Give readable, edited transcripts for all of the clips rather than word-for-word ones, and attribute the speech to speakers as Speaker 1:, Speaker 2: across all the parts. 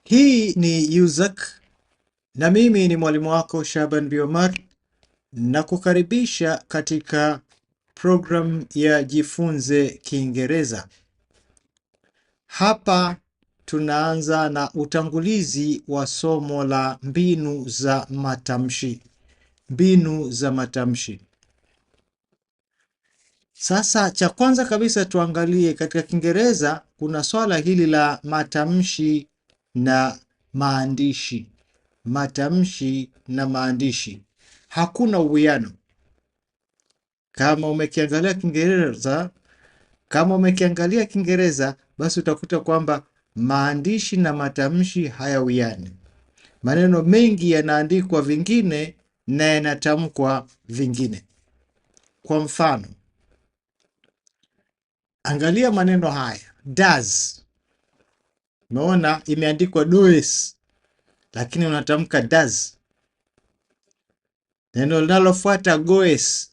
Speaker 1: Hii ni USAC na mimi ni mwalimu wako Shaban Biomar na kukaribisha katika program ya Jifunze Kiingereza. Hapa tunaanza na utangulizi wa somo la mbinu za matamshi. Mbinu za matamshi. Sasa cha kwanza kabisa tuangalie katika Kiingereza kuna swala hili la matamshi na maandishi. Matamshi na maandishi. Hakuna uwiano. Kama umekiangalia Kiingereza, kama umekiangalia Kiingereza basi utakuta kwamba maandishi na matamshi hayawiani. Maneno mengi yanaandikwa vingine na yanatamkwa vingine. Kwa mfano, angalia maneno haya, does. Umeona imeandikwa does, lakini unatamka does. Neno linalofuata goes.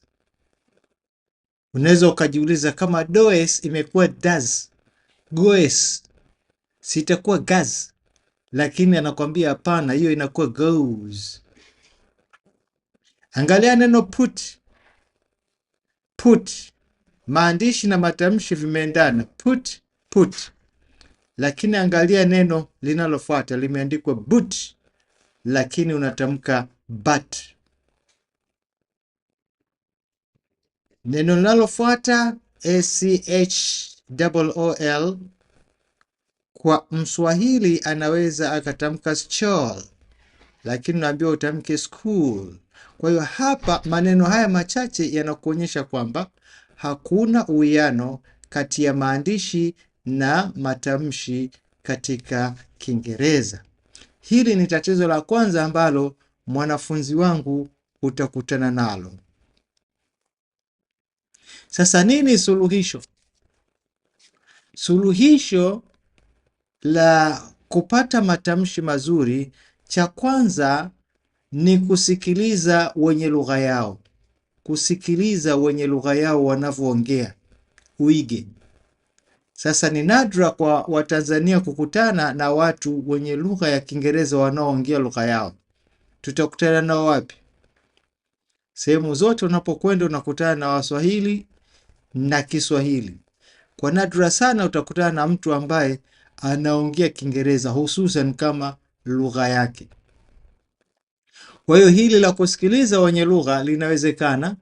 Speaker 1: Unaweza ukajiuliza kama does imekuwa does, goes sitakuwa gas, lakini anakwambia hapana, hiyo inakuwa goes. Angalia neno put. Put, maandishi na matamshi vimeendana, put, put. Lakini angalia neno linalofuata limeandikwa boot, lakini unatamka but. Neno linalofuata school, kwa Mswahili anaweza akatamka school, lakini unaambiwa utamke school. Kwa hiyo hapa maneno haya machache yanakuonyesha kwamba hakuna uwiano kati ya maandishi na matamshi katika Kiingereza. Hili ni tatizo la kwanza ambalo mwanafunzi wangu utakutana nalo. Sasa nini suluhisho? Suluhisho la kupata matamshi mazuri, cha kwanza ni kusikiliza wenye lugha yao. Kusikiliza wenye lugha yao wanavyoongea, uige. Sasa ni nadra kwa Watanzania kukutana na watu wenye lugha ya Kiingereza wanaoongea lugha yao. Tutakutana nao wapi? Sehemu zote unapokwenda unakutana na Waswahili na Kiswahili. Kwa nadra sana utakutana na mtu ambaye anaongea Kiingereza hususan kama lugha yake. Kwa hiyo hili la kusikiliza wenye lugha linawezekana.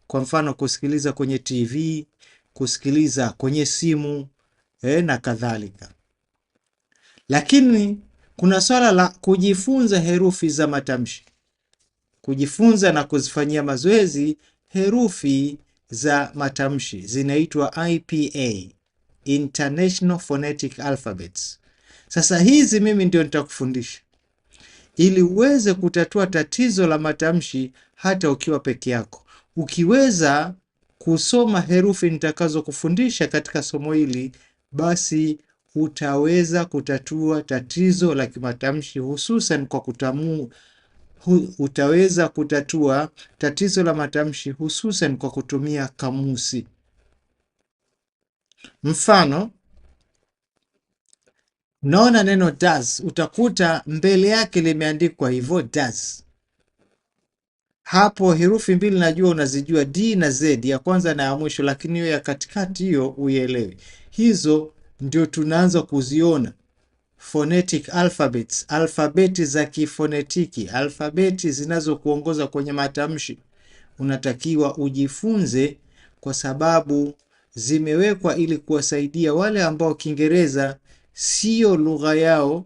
Speaker 1: Kwa mfano kusikiliza kwenye TV, kusikiliza kwenye simu, na kadhalika. Lakini kuna swala la kujifunza herufi za matamshi. Kujifunza na kuzifanyia mazoezi herufi za matamshi zinaitwa IPA, International Phonetic Alphabets. Sasa hizi mimi ndio nitakufundisha ili uweze kutatua tatizo la matamshi hata ukiwa peke yako. Ukiweza kusoma herufi nitakazokufundisha katika somo hili, basi utaweza kutatua tatizo la kimatamshi hususan kwa utaweza kutatua tatizo la matamshi hususan kwa kutumia kamusi. Mfano, unaona neno does, utakuta mbele yake limeandikwa hivyo does. Hapo herufi mbili najua unazijua, D na Z, ya kwanza na ya mwisho, lakini hiyo ya katikati hiyo uielewi. Hizo ndio tunaanza kuziona phonetic alphabets, alfabeti za kifonetiki, alfabeti zinazokuongoza kwenye matamshi. Unatakiwa ujifunze kwa sababu zimewekwa ili kuwasaidia wale ambao Kiingereza sio lugha yao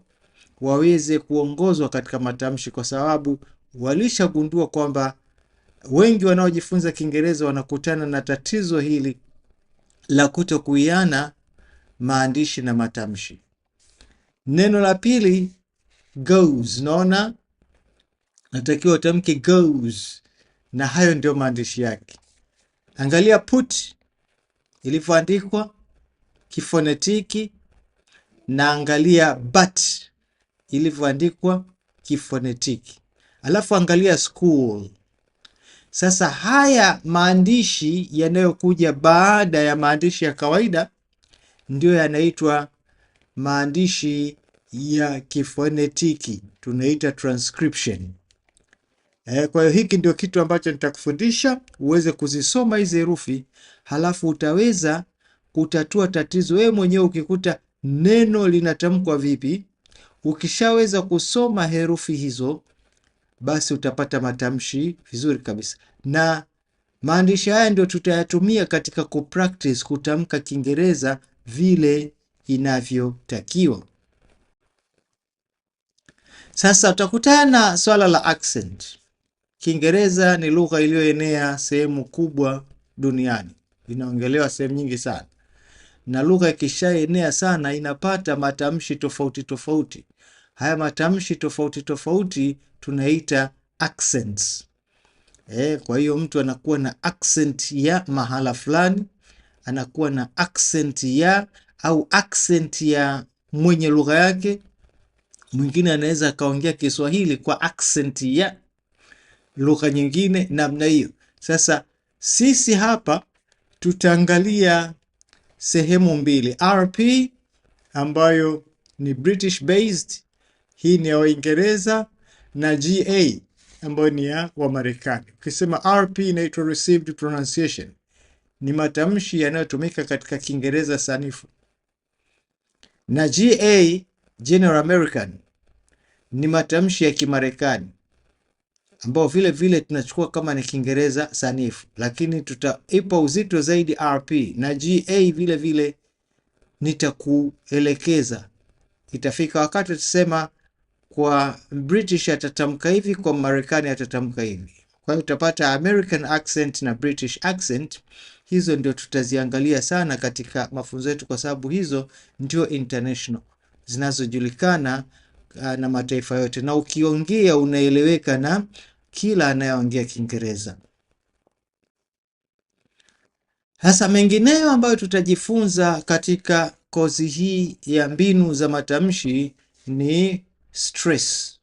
Speaker 1: waweze kuongozwa katika matamshi, kwa sababu walishagundua kwamba wengi wanaojifunza Kiingereza wanakutana na tatizo hili la kutokuiana maandishi na matamshi. Neno la pili goes, naona natakiwa utamke goes, na hayo ndio maandishi yake. Angalia put ilivyoandikwa kifonetiki na angalia but ilivyoandikwa kifonetiki. Alafu angalia school. Sasa haya maandishi yanayokuja baada ya maandishi ya kawaida ndio yanaitwa maandishi ya kifonetiki, tunaita transcription. Kwa hiyo hiki ndio kitu ambacho nitakufundisha uweze kuzisoma hizi herufi, halafu utaweza kutatua tatizo wewe mwenyewe. Ukikuta neno linatamkwa vipi, ukishaweza kusoma herufi hizo, basi utapata matamshi vizuri kabisa. Na maandishi haya ndio tutayatumia katika kupractice kutamka Kiingereza vile inavyotakiwa. Sasa utakutana na swala la accent. Kiingereza ni lugha iliyoenea sehemu kubwa duniani, inaongelewa sehemu nyingi sana, na lugha ikishaenea sana inapata matamshi tofauti tofauti. Haya matamshi tofauti tofauti tunaita accents. Kwa hiyo mtu anakuwa na accent ya mahala fulani, anakuwa na accent ya au accent ya mwenye lugha yake. Mwingine anaweza akaongea Kiswahili kwa accent ya lugha nyingine namna hiyo. Sasa sisi hapa tutaangalia sehemu mbili, RP ambayo ni British based, hii ni ya Waingereza, na GA ambayo ni ya Wamarekani. Ukisema RP inaitwa Received Pronunciation, ni matamshi yanayotumika katika Kiingereza sanifu, na GA General American ni matamshi ya Kimarekani ambao vile vile tunachukua kama ni Kiingereza sanifu, lakini tutaipa uzito zaidi RP na GA. Vile vile nitakuelekeza, itafika wakati tutasema kwa British atatamka hivi, kwa Marekani atatamka hivi. Kwa hiyo utapata American accent na British accent. Hizo ndio tutaziangalia sana katika mafunzo yetu, kwa sababu hizo ndio international zinazojulikana na mataifa yote, na ukiongea unaeleweka na kila anayeongea Kiingereza. Sasa mengineyo ambayo tutajifunza katika kozi hii ya mbinu za matamshi ni stress,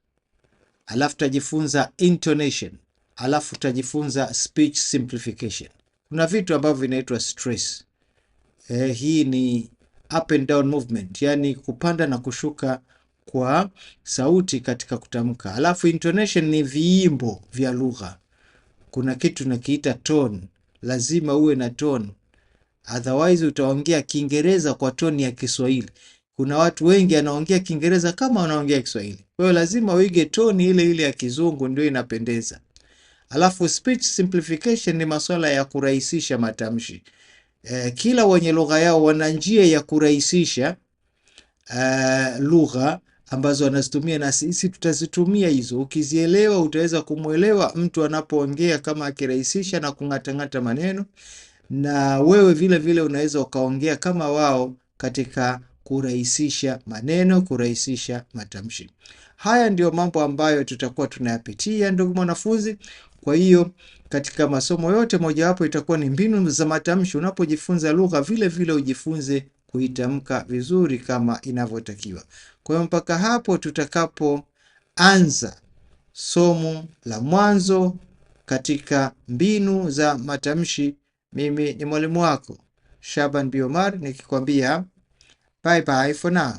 Speaker 1: alafu tutajifunza intonation, alafu tutajifunza speech simplification. Kuna vitu ambavyo vinaitwa stress. Hii ni up and down movement, yani kupanda na kushuka kwa sauti katika kutamka. Alafu intonation ni viimbo vya lugha. Kuna kitu nakiita tone, lazima uwe na tone, otherwise utaongea Kiingereza kwa tone ya Kiswahili. Kuna watu wengi anaongea Kiingereza kama wanaongea Kiswahili, kwa hiyo lazima uige tone ile ile ya Kizungu, ndio inapendeza. Alafu speech simplification ni masuala ya kurahisisha matamshi. Kila wenye lugha yao wana njia ya kurahisisha lugha ambazo wanazitumia na sisi tutazitumia hizo. Ukizielewa utaweza kumwelewa mtu anapoongea kama akirahisisha na kung'atang'ata maneno, na wewe vile vile unaweza ukaongea kama wao katika kurahisisha maneno, kurahisisha matamshi. Haya ndiyo mambo ambayo tutakuwa tunayapitia, ndugu mwanafunzi. Kwa hiyo katika masomo yote mojawapo itakuwa ni mbinu za matamshi. Unapojifunza lugha vile vile ujifunze kuitamka vizuri kama inavyotakiwa. Kwa hiyo mpaka hapo tutakapoanza somo la mwanzo katika mbinu za matamshi, mimi ni mwalimu wako Shaban B. Omar nikikwambia bye bye for now.